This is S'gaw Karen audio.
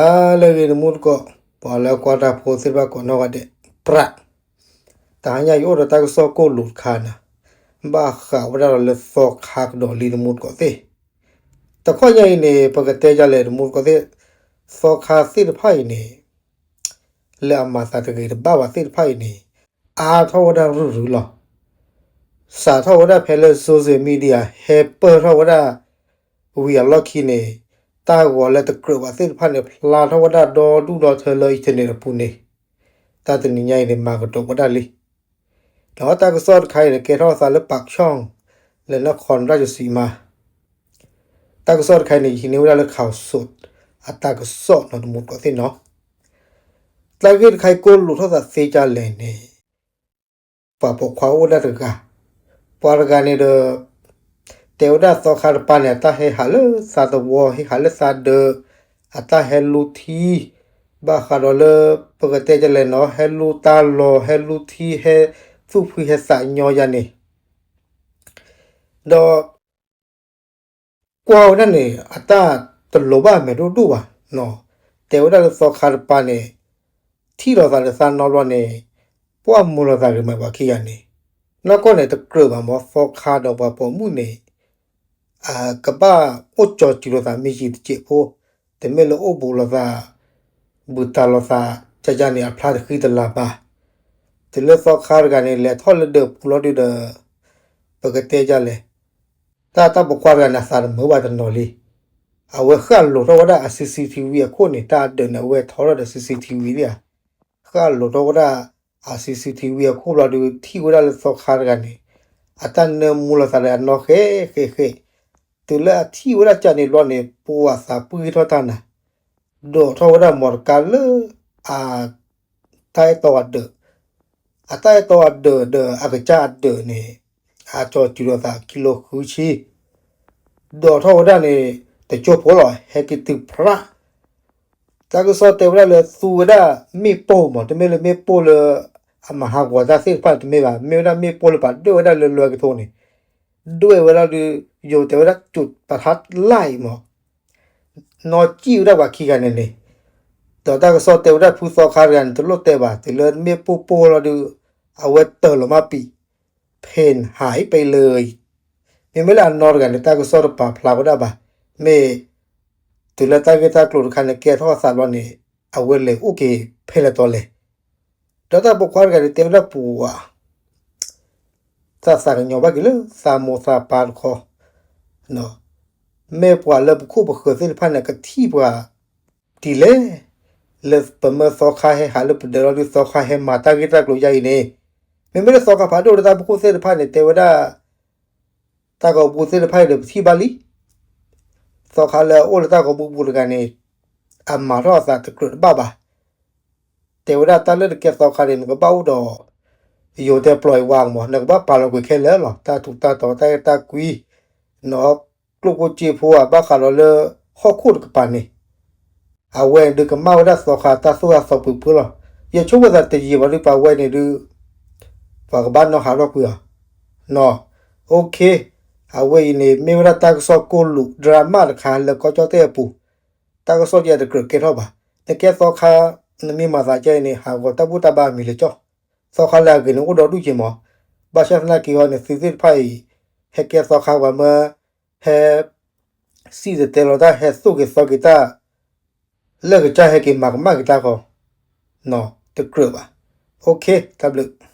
အါလၢအဂ့ၤ တမူတကိး ပှၤလၢကွၢ်တၢ်ဖိသ့ၣ်တဖၣ်ကိးနီၢ်ဂၤဒဲး ပြး, တဟါညါယအိၣ်ဒီးတၢ်ကစီၣ်ကိၣ်လိာ်တခါန့ၣ်, ဘၣ်ဃးဝဲဒၣ်ဒီးလၢသီခါကဒီးလံ တမူတကိးသ့ၣ်, တခီညါအံၤန့ၣ် ပကတဲဒ်လဲၣ် တမူတကိးသ့ၣ်, သီခါသ့ၣ်တဖၣ်အံၤန့ၣ် လၢအမၤသးတဂ့ၤတဘၣ်ဘၣ်သ့ၣ်တဖၣ်အံၤန့ၣ် အါထီၣ်ဝဲဒၣ်ရုၢ်ရုၢ်လီၤ. စးထီၣ်ဝဲဒၣ်ဖဲလၢ social media ဟဲပၢၢ်ထီၣ်ဝဲဒၣ် ဝံၤအလီၢ်ခံန့ၣ်, တၢ်ဂီၤလၢတကြၢးဘၣ်သ့ၣ်တဖၣ်န့ၣ် ဖျါထီၣ်ဝဲဒၣ်ဒီဒူၣ်ဒီထၢလၢ internet အပူၤန့ၣ်, တၢ်တနံၤညါအံၤန့ၣ် မၤကဒီးဝဲဒၣ်လံ. ဒီးတၢ်ကစီၣ်တခါအံၤန့ၣ် ကဲထီၣ်အသးလၢ ပၢးကၠီၣ် လၢနခီၣ်ရၢၡ်စံမါ တၢ်ကစီၣ်တခါအံၤန့ၣ် ယဟံးန့ၢ်ဝဲဒၣ်လၢ ခးစိး အတၢ်ကစီၣ်နီၤ တမူတကိးသ့ၣ်နီၤ. တၢ်ဂ့ၢ်တခါအံၤကိၣ်လိာ်ထီၣ်သးသ့ဒ်လဲၣ်န့ၣ်, ပှၤပိာ်ခွါအိၣ်ဒၣ်တဂၤ, ပှၤတဂၤန့ၣ်ဒီး တဲဝဲဒၣ်သီခါတပၤန့ၣ် အတၢ်ဟဲဟးလၢသးသဝီ ဟဲဟးလၢသးဒၢး, အတၢ်ဟဲလူထံ, ဘၣ်ဃးဒီးလၢ ပကတဲဒ်လဲၣ်နီၤ ဟဲလူတၢ်လီၢ် ဟဲလူထံ ဟဲသူၣ်ဖှံဟဲသးညီယၤန့ၣ် ဒီး ကွၢ်ဝဲဒၣ်န့ၣ် အတၢ်တလိၤဘၣ်အမဲာ်ဒိၣ်ဒိၣ်ဘၣ်, တဲဝဲဒၣ်လၢသီခါတပၤန့ၣ် ထံၣ်လိာ်သးလၢသးနီတဘျီန့ၣ် ပှၢ်မူလိာ်သးဂ့ၤမးပှၤခံဂၤန့ၣ်, နီၢ်ကီၢ်န့ၣ်တကြၢးဘၣ်မ့ၢ်သီခါဒီးပှၤပိာ်မုၣ်န့ၣ် ကဘၣ်အိၣ်ကၠီၤစူၤလိာ်သးမ့ၢ်ယံၤတစဲးဖိ, တမ့ၢ်လၢအိၣ်ဘူးလိာ်သး ဘူးတံၢ်လိာ်သး ကန့ၣ်အဖျါတဃံတလၤဘၣ်. တုၤလၢသီခါတဂၤန့ၣ် လဲၤထီၣ်လၢဒၢးပူၤလီၤဒုးဒီး ပကတဲဒ်လဲၣ်, တၢ်တၢ်ပိာ်ခွါတဂၤန့ၣ် အသးတမုာ်ဘၣ်တနီၤလံ. အဝဲဃၣ်လိာ်ထီၣ်ဝဲဒၣ်အ CCTV အခိၣ်န့ၣ် တၢ်အဒၢးန့ၣ် အဝဲထီထီၣ်ဒီး CCTV ဒၣ်ဧါ, ဃၣ်လိာ်ထီၣ်ဝဲဒၣ်အ CCTV အခိၣ်ဘျီဒုး ထံၣ်ဝဲဒၣ်လၢသီခါတဂၤန့ၣ် အတၢ်နၢမူလိာ်သးဒီးအနီၢ်ဃဲးဃဲးဃဲး, တုၤလၢအထံၣ်ဝဲဒၣ်ကန့ၣ်ဘျီန့ၣ် ပှၤသးပှံၢ်ထီၣ်တၢ်နၤ ဒိးထီၣ်ဝဲဒၣ်မီတကါလၢ အ တၢ်အဲၣ်တီအဒၢး, အတၢ်အဲၣ်တီအဒၢးဒီးအကစၢ်အဒၢးန့ၣ် အကၠီၤစူၤလိာ်သးခံလိာ်ဃုဆံ, ဒိးထီၣ်ဝဲဒၣ်န့ၣ် တကၠိဖိလီၤ ဟဲက့ၤတုၤဖရၣ်, တၢ်ကစီၣ်တဲဝဲဒၣ်လၢသူဝဲဒၣ်မ့ၣ်ပိၢ်မး တမ့ၢ်လၢမ့ၣ်ပိၢ်လၢ အမၤဟးဂီၤတၢ်သ့ၣ်တဖၣ်တမ့ၢ်ဘၣ် မ့ၢ်ဝဲဒၣ်မ့ၣ်ပိၢ်လၢပှၤဒွဲၣ်ဝဲဒၣ်လၢလွဲၢ်ကထိန့ၣ်, ဒွဲၣ်ဝဲဒၣ်ဒီး ယိၤတဲဝဲဒၣ်ကၠိးပထါလၢ်အံၤမး နီၢ်ကံၣ်ဝဲဒၣ်ပှၤခံဂၤန့ၣ်န့ၣ်, ဒီးတၢ်ကစီၣ်တဲဝဲဒၣ်ဖုသီခါတဂၤန့ၣ် တလိၣ်တဲဘၣ် တုၤလၢမ့ၣ်ပိၢ်ပိၢ်လီၤဒုး အဝဲတၢၢ်လီၤမးပံာ် ဖဲဟးအံၤပဲလၢ မ့မ့ၢ်လၢအနီၢ်တဂၤန့ၣ် တၢ်ကစီၣ်တပာ်ဖျါဝဲဒၣ်ဘၣ်, မ့ၢ် တုၤလၢတၢ်ဂ့ၢ်တၢ်ကျိၤတခါန့ၣ် ကဲထီၣ်အသးဘျီန့ၣ် အဝဲလဲၤအိၣ်က့ၤဖဲလဲၣ်တီၤလဲၣ်, ဒီးတၢ်ပိာ်ခွါတဂၤန့ၣ်တဲဝဲဒၣ်ပှၤ သးသးကညီၤဘၣ်က့ၤလၢသးမိၢ်သးပၢ်တခီ, မ့ၢ်ပှၤလၢပခိၣ်ပဃၢၤသ့ၣ်တဖၣ်န့ၣ် ကထံၣ်ပှၤဒ်လဲၣ်, လၢပမၢသီခါဟဲဟးလၢပဒၢးလီၤဒုး သီခါဟဲမၤတၢ်ဂ့ၢ်တၢ်ကျိၤယါအံၤန့ၣ်, မ့မ့ၢ်လၢသီခါဖးဒိၣ်လၢတၢ်ပခိၣ်သ့ၣ်တဖၣ်န့ၣ် တဲဝဲဒၣ် တၢ်ဂီၤပူၤသ့ၣ်တဖၣ်အံၤဒီးပထံၣ်ဘၣ်လံ, သီခါလၢအအိၣ်လၢတၢ်ဂီၤပူၤပူၤတဂၤန့ၣ် အမၤထီၣ်အသးတကြၢးတဘၣ်ဘၣ်, တဲဝဲဒၣ်တၢ်လၢတကဲသီခါန့ၣ် နကဘၣ်အိၣ်ဒီး ယိၤတဲပျီအံၤဝါမး နကဘၣ်ပာ်လီၤကွံာ်ခဲလၢာ်လီၤ တၢ်ထူးတၢ်တီၤတၢ်အဲၣ်တၢ်ကွံ, နီၢ်ကျိၣ်ဖိစ့ဖိဧါ ဘၣ်ဃးဒီးလၢ ဟီၣ်ခိၣ်တကပၤန့ၣ်, အဝဲဒုးကမၣ်ဝဲဒၣ်သီခါတၢ်သိၣ်တၢ်သီပှ့ၤပှ့ၤလီၤ, ယဆိကမိၣ်သးတယံာ်ဘၣ်ဒုးပာ်ဝဲန့ၣ်ဒုး ပှၤကဘၣ်နီၣ်ဟးထီၣ်ကွံာ်အီၤ, နီၢ်, OK, အဝဲအံၤန့ၣ် မ့ၢ်ဝဲဒၣ်တၢ်ကစီၣ်ကိၣ်လိာ် drama တခါလၢကီၢ်ကၠီၣ်တဲၣ်အပူၤ, တၢ်ကစီၣ်ယဲတကြၢးကဲထီၣ်ဘၣ်, နကဲသီခါ နမ့ၢ်မၤသးကဲအံၤန့ၣ် ဟးဂီၤတၢ်ဘူၣ်တၢ်ဘါအမံၤလၢကၠီၣ်, သီခါလၢအဂ့ၤန့ၣ်အိၣ်ဒီဒူၣ်က့ၤမး, ဘၣ်ဆၣ်သနာ်က့ဟီန့ၣ် သုသ့ၣ်တဖၣ်အံၤ ဟဲကဲသီခါပှၤမၢ ဟဲ စံၣ်တဲၤတဲလီၤတၢ်ဟဲသိၣ်က့ၤသီက့ၤတၢ် လၢကစၢ်ဟဲက့ၤမၤကမၣ်က့ၤတၢ်ဃီ, တကြၢးဘၣ်, OK တၢ်ဘျုး